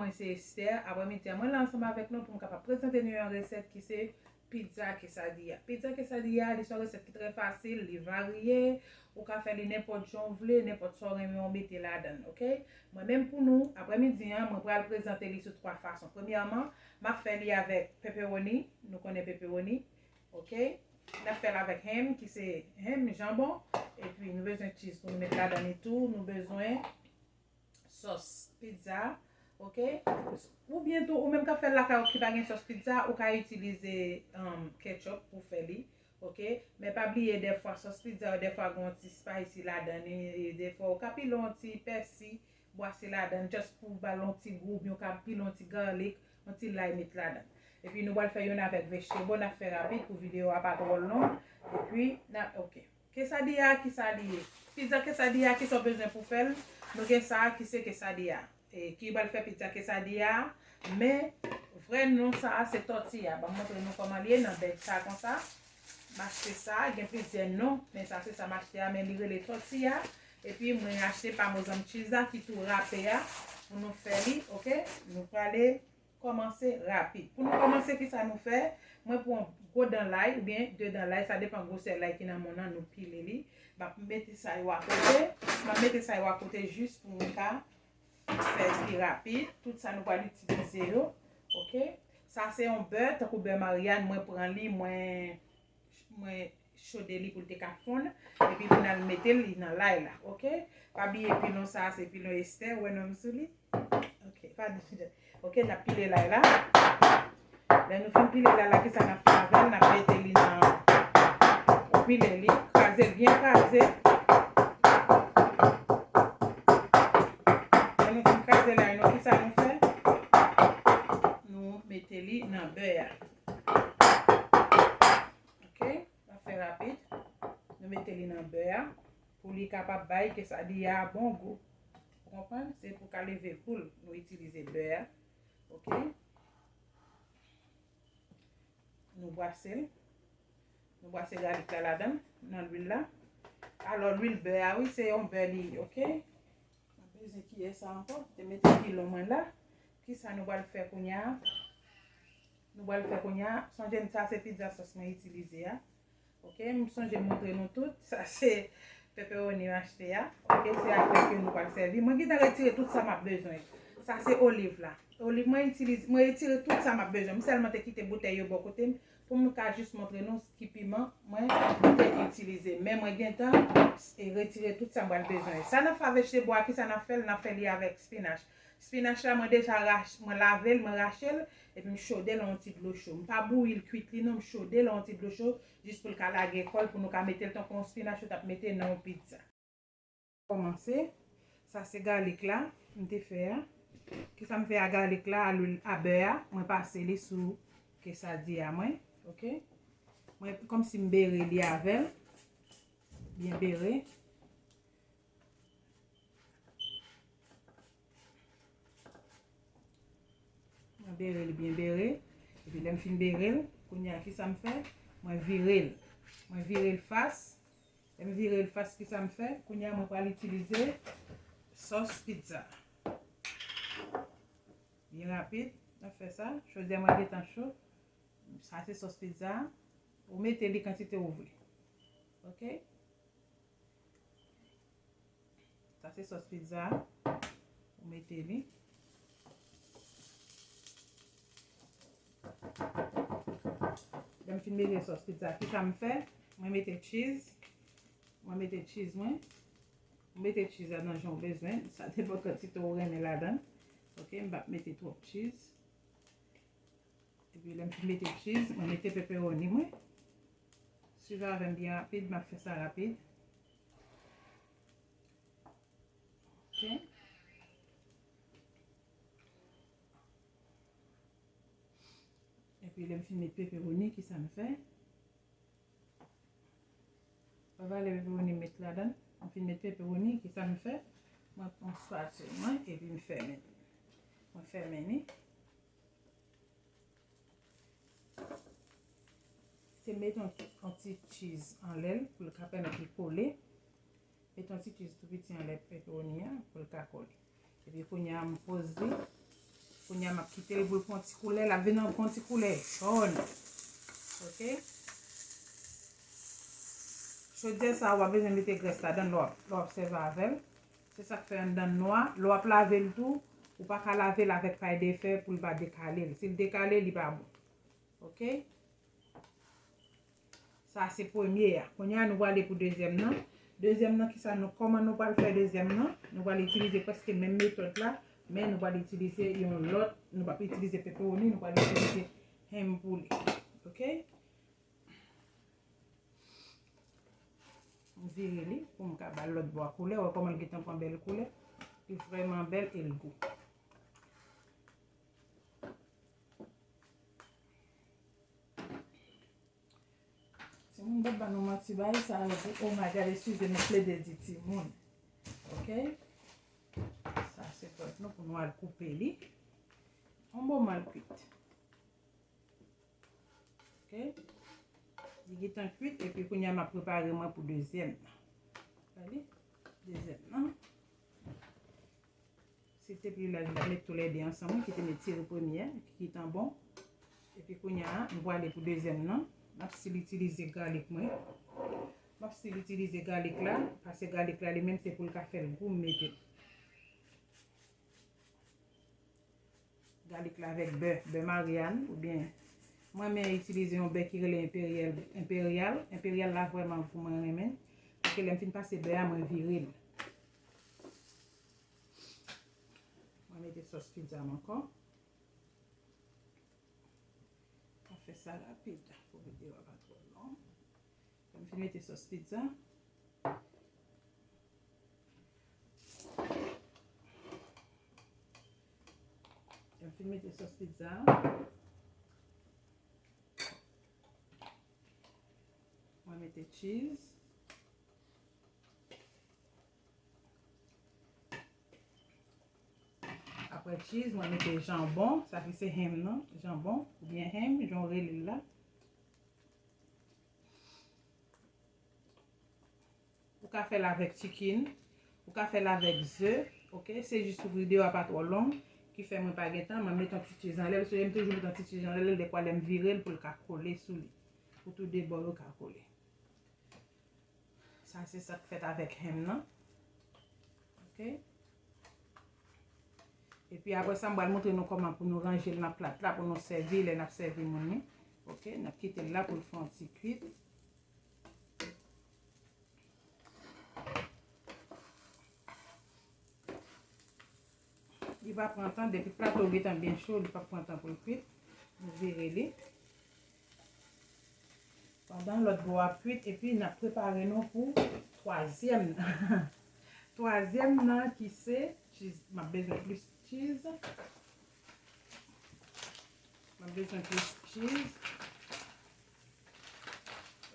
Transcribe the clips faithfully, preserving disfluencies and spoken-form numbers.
Mwen se Esther. Aprèmidi a, mwen la ansanm avèk nou pou m kapab prezante nou yon resèt ki se pizza quesadilla. Pizza quesadilla, li se yon resèt ki trè fasil, li varye, ou ka fè li nenpòt jan w vle, nenpòt sa w renmen w mete ladan l, oke? Mwen menm pou nou, aprèmidi an, mwen pral prezante li sou twa fason. Premyèman, m ap fè li avèk pepperoni, nou konnen pepperoni, oke? N ap fè l avèk ham, ki se ham, janbon, epi nou bezwen cheese pou nou met ladan li tou, nou bezwen sòs pizza, oke? Oubyen tou, ou menm k ap fè l lakay ou ki pa gen sòs pizza, ou ka itilize um, ketchup pou fè li, oke? Men pa bliye dèfwa sòs pizza yo, dèfwa gen yon ti spicy ladan li, e dèfwa ou ka pile yon ti pèsi bwase ladan, just pou ba l yon ti gou, oubyen ou ka pile yon ti garlic, yon ti lay met ladan. Epi nou pral fè youn avèk vegetable, n ap fè rapid pou videyo a pa twò long. Epi, n ap, oke. Quesadilla, kisa li ye? Pizza quesadilla, kisa w bezwen pou fè l? Nou gen sa a ki se quesadilla. E, ki pral fè pizza quesadilla. Men, vrè non sa a se tortilla. Ban m montre nou kòman li ye nan bèg sa konsa. M achte sa, gen plizyè non, men sa se sa m achte a, men li rele tortilla. Epi mwen achte parmesan cheese la ki tou rape a pou nou fè li, oke? Nou prale kòmanse rapid. Pou nou kòmanse, kisa nou fè? Mwen pran gwo dan lay oubyen de dan lay, sa depann gwosè lay ki nan men w nan, nou pile li. M ap mete sa yo akote. M ap mete sa yo akote jis pou mwen ka fè l pi rapid. Tout sa nou pral itilize yo. Oke? Sa se yon bè, tankou bè Maryàn, mwen pran li, mwen, mwen chode li pou l te ka fonn. Epi pou n al mete li nan lay la. Oke? Pa bliye pilon sa a, se pilon Esther, ou wè non m sou li. Oke, pa di. Oke, n ap pile lay la. Lè nou fin pile lay la, kisa n ap fè avè l? N ap mete li nan, ou pile li, kraze l byen kraze. Lè nou fin kraze lay nou, kisa nou fè? Nou mete li nan bè a. Oke, n ap fè rapid. Nou mete li nan bè a pou li kapab bay quesadilla a bon gou. Ou konprann? Se pou ka leve poul nou itilize bè a. Oke. Nou bwase l. Nou bwase galik la ladan, nan lwil la. Alò, lwil bè a, wi, se yon bè li ye, oke? Mwen bezwen kiyè sa ankò. Te mete pilon mwen la. Kisa nou pral fè kounye a? Nou pral fè kounye a. Sonje m sa se pizza sauce mwen itilize a. Oke, m sonje m montre nou tout. Sa se pepperoni m achte a. Oke, se avèk yo nou pral sèvi. Mwen gentan retire tout sa m ap bezwen. Sa se oliv la. Oliv mwen itilize, mwen retire tout sa m ap bezwen. M sèlman te kite boutèy yo bò kote m pou m ka jis montre nou ki piman mwen te itilize. Men mwen gentan e retire tout sa m pral bezwen. Sa n ap fè avèk chebo a, kisa n ap fè l? N ap fè li avèk spinach. Spinach la, mwen deja rach-, mwen lave l, mwen rache l, epi m chode l nan yon ti dlo cho. M pa bouyi l, kwit li non, m chode l nan yon ti dlo cho, jis pou l ka lage kò l, pou nou ka mete l tankou yon spinach ou t ap mete nan yon pizza. Kòmanse. Sa se galik la, m te fè a. Kisa m fè a galik la, a lwil, a bè a, mwen pase li sou quesadilla mwen, oke? Mwen, kòmsi m bere li avè l, byen bere. Mwen bere l byen bere. Epi lè m fin bere l, kounye a kisa m fè? Mwen vire l. Mwen vire l fas. Lè m vire l fas, kisa m fè? Kounye a mwen pral itilize sòs pizza. Byen rapid, n ap fè sa. Chodyè mwen gentan cho. Sa se sòs pizza. Ou mete li kantite ou vle. Oke? Sa se sòs pizza. Ou mete li. Lè m fin mete sòs pizza, kisa m fè? Mwen mete cheese. Mwen mete cheese mwen. Ou mete cheese la nan jan ou bezwen. Sa depann kantite ou renmen ladan. Oke, m p ap mete twòp cheese. Epi lè m fin mete cheese, mwen mete pepperoni mwen. Swiv avè m byen rapid, m ap fè sa rapid. Oke. Epi lè m fin met pepperoni, kisa m fè? Mwen vale pepperoni m met ladan. Mwen fin met pepperoni, kisa m fè? Mwen pran spatula mwen epi m fèmen. Mwen fèmen li. Se met yon, yon ti cheese anlè l pou l ka pèmèt li kole. Met yon ti cheese tou piti anlè pepperoni an pou l ka kole. Epi kounye a m poze li. Kounye a m ap kite l pou l pran ti koulè, l ap vin pran ti koulè jòn. Ok? Chodyè sa a, w ap bezwen mete grès ladan l lè w ap, lè w ap sèvi avè l. Se sa k fè anndan l nwa. Lè w ap lave l tou, ou pa ka lave l avèk pay de fè pou l pa dekale l. Si l dekale, li pa bon. Ok? Sa se premye a. Kounye a, nou prale pou dezyèm nan. Dezyèm nan, kisa nou, kòman nou pral fè dezyèm nan? Nou pral itilize prèske menm metòd la, men nou pral itilize yon lòt, nou p ap itilize pepewoni, nou pral itilize henm poule. Ok? M vire li pou m ka ba l lòt bò a koulè. Wè kòman l gentan pran bèl koulè. Li vrèman bèl e l gou. Timoun p ap ba nou manti, bagay sa yo gou. Oh my God, eskize m, m plede di timoun. Ok? Sa se pòt nou pou nou al koupe li. Yon bon mal kuit. Ok? Li gentan kuit, epi kounye a m ap prepare mwen pou dezyèm nan. Gade, dezyèm nan. Si l te pli laj, m t ap met toulède ansanm, wi, ki te met tire premye a, ki gentan bon. Epi kounye a, m prale pou dezyèm nan. M ap still itilize galik mwen. M ap still itilize galik la, paske galik la, li menm, se pou l ka fè l gou, m mete l. Galik la avèk bè, bè Maryàn, oubyen mwen renmen itilize yon bè ki rele Enperyal, Enperyal. Enperyal la vrèman gou, mwen renmen. Paske lè m fin pase bè a, mwen vire l. Mwen mete sòs pizza m ankò. Mwen fè sa rapid pou videyo a pa twò long. Lè m fin mete sòs pizza, lè m fin mete sòs pizza, mwen mete cheese. Apre cheese, mwen mete janbon, sa ki se henm nan, janbon, oubyen henm, jan w rele l la. Ou ka fè l avèk chicken, ou ka fè l avèk ze, ok? Se jis pou videyo a pa twò long, ki fè mwen pa gen tan, mwen met yon ti cheese anlè l. Sonje m toujou met yon ti cheese anlè l, dekwa lè m vire l pou l ka kole sou li. Pou tou de bò yo ka kole. Sa se sa k fèt avèk henm nan. Ok. Epi apre sa, m pral montre nou kòman pou nou ranje l nan plat la, pou nou sèvi lè n ap sèvi moun li. Ok, n ap kite l la pou l fè yon ti kuit. Li pa pran tan, depi plato gentan byen cho, li p ap pran tan pou l kuit. Nou vire li. Pandan lòt bò a ap kuit, epi n ap prepare nou pou twazyèm nan. Twazyèm nan ki se cheese. M ap bezwen plis cheese. M ap bezwen plis cheese.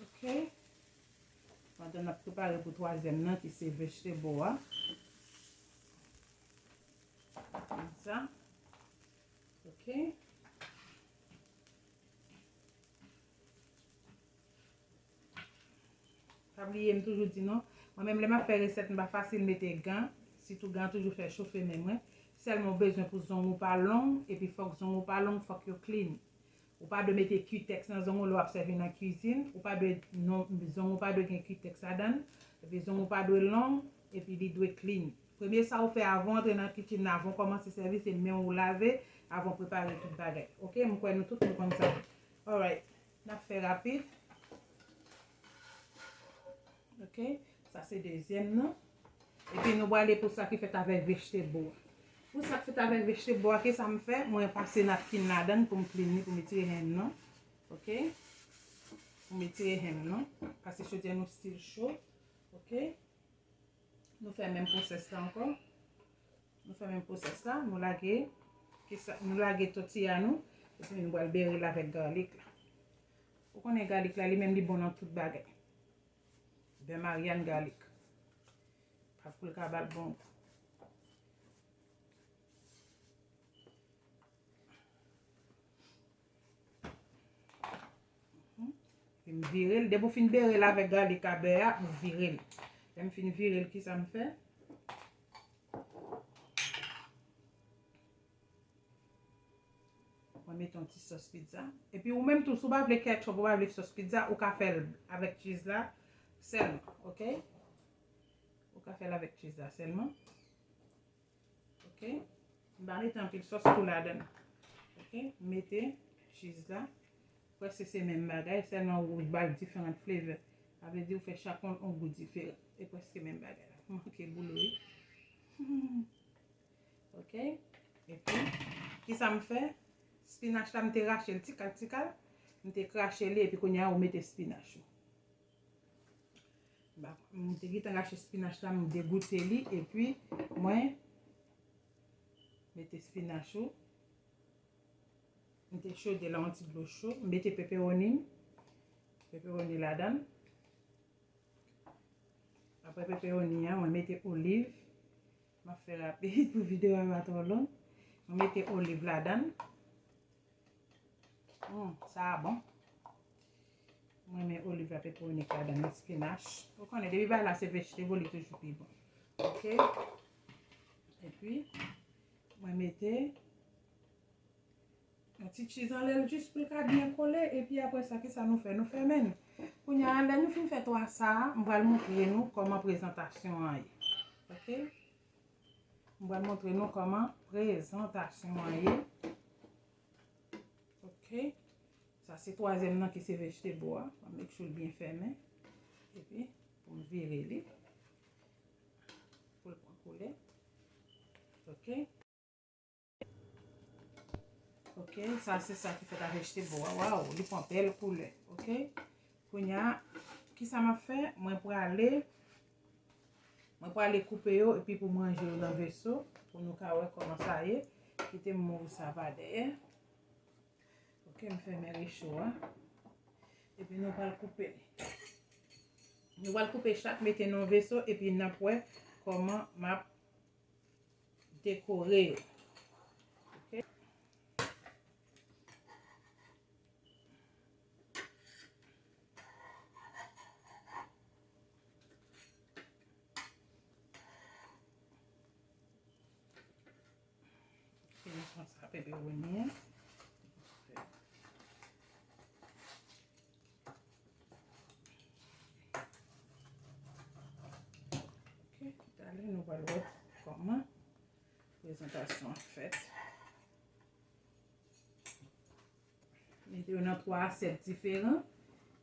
Ok. Pandan n ap prepare pou twazyèm nan ki se vegetable a. Pizza. Ok. Pa bliye, m toujou di nou, mwen menm lè m ap fè resèt, m pa fasil mete gan, sitou gan toujou fè chofe men mwen. Sèlman ou bezwen pou zong ou pa long, epi fòk zong ou pa long, fòk yo clean. Ou pa dwe mete cutex nan zong ou lè w ap sèvi nan kwizin. Ou pa dwe, non, zong ou pa dwe gen cutex ladan l. Epi zong ou pa dwe long, epi li dwe clean. Premye sa ou fè avan w antre nan kitchen nan, avan w kòmanse sèvi, se men w ou lave, avan w prepare tout bagay. Ok, m kwè nou tout nou konn sa. Alright, n ap fè rapid. Ok, sa se dezyèm nan. Epi nou prale pou sa ki fèt avèk vegetable. Pou sa k fèt avèk vegetable a, kisa m fè? Mwen pase napkin ladan l pou m clean li, pou m retire henm nan. Ok? Pou m retire henm nan. Paske chodyè nou still cho. Ok? Nou fè menm pwosès la ankò. Nou fè menm pwosès la. Nou lage, kisa, nou lage tòtiya nou. Epi nou pral bere l avèk galik la. Ou konnen galik la, li menm li bon nan tout bagay. Bè Maryàn galik. Pa pou l ka ba l bon gou. Mhm. Epi m vire l. Depi w fin bere l avèk galik a bè a, ou vire l. Lè m fin vire l, kisa m fè? M Mwen mete yon ti sòs pizza. Epi ou menm tou, si w pa vle ketchup, ou pa vle sòs pizza, ou ka fè l avèk cheese la sèlman, oke? Ou ka fè l avèk cheese la sèlman. Oke? M pa mete anpil sòs tou ladan l. Oke? M mete cheese la. Prèske se menm bagay, sèlman ou ba l diferan flavor. Sa vle di ou fè chak yon, yon gou diferan. E prèske menm bagay la. Manke boule wi. Oke? Epi, kisa m fè? Spinach la, m te rache l ti kal, ti kal. M te krache li, epi kounye a, ou mete spinach ou. M te gentan rache spinach la, m degoute li, epi mwen mete spinach ou. M te chode la yon ti dlo cho. M mete pepewoni m. Pepewoni ladan l. Apre pepewoni an, mwen mete oliv. M ap fè rapid pou videyo a pa twò long. Mwen mete oliv ladan l. Hmm, sa a bon. Mwen renmen oliv la, pepewoni k ladan l, spinach. Ou konnen, depi bagay la se vegetable, li toujou pi bon. Oke? Epi, mwen mete yon ti cheese anlè l jis pou l ka byen kole. Epi apre sa, kisa nou fè? Nou fèmen l. Kounye a, lè nou fin fè twa sa a, m pral montre nou kòman prezantasyon an ye. Oke? M pral montre nou kòman prezantasyon an ye. Oke. Sa se twazyèm nan ki se vegetable a. Mwen make sure l byen fèmen. Epi, pou m vire li. Pou l pran koulè. Oke. Oke, sa se sa ki fèt avèk vegetable a. Waw, li pran bèl koulè. Oke. Kounye a, kisa m ap fè? Mwen prale, mwen prale koupe yo epi pou m ranje yo nan veso, pou nou ka wè kòman sa ye. Kite m move sa pa dèyè. Oke, m fèmen recho a. Epi nou pral koupe li. Nou pral koupe chak, mete nan veso, epi n ap wè kòman m ap dekore yo. Oke. Fini konsa, pepewoni an. Ok, talè nou pral wè kòman prezantasyon an fèt. Mete yo nan twa asyèt diferan.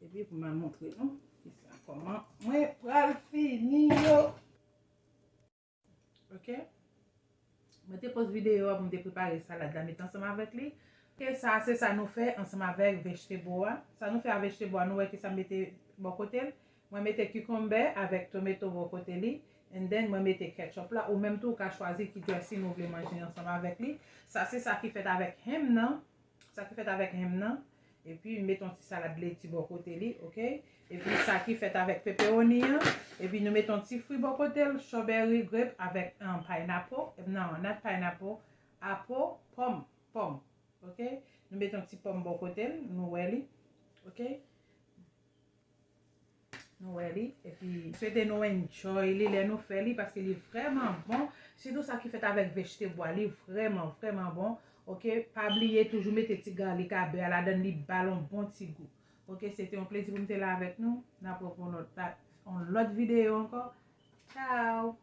Epi pou m al montre nou kisa, kòman mwen pral fini yo. Ok? Mwen te poze videyo a pou m te prepare salad la, met ansanm avèk li. Ok, sa se sa nou fè ansanm avèk vegetable a. Sa nou fè a vegetable a, nou wè kisa m mete bò kote l. Mwen mete kikonbè avèk tomato bò kote li. And then mwen mete ketchup la. Ou menm tou, ou ka chwazi ki dressing ou vle manje ansanm avèk li. Sa se sa ki fèt avèk ham nan. Sa ki fèt avèk ham nan. Epi, m met yon ti salad leti bò kote li, ok? Epi, sa ki fèt avèk pepewoni an. Epi, nou met yon ti fwi bò kote l, strawberry, grape avèk, um, pineapple. Non, not pineapple, apple, pòm, pòm, ok? Nou met yon ti pòm bò kote l, nou wè li, ok? Nou wè li, epi swete nou enjoy li lè nou fè li, paske li vrèman bon. Sitou sa ki fèt avèk vegetable a, li vrèman, vrèman bon. Ok, pa bliye toujou mete ti galik a bè a ladan l, li ba l yon bon ti gou. Ok, se te yon plezi pou m te la avèk nou. N ap wè pou yon lòt, yon lòt videyo ankò. Ciao!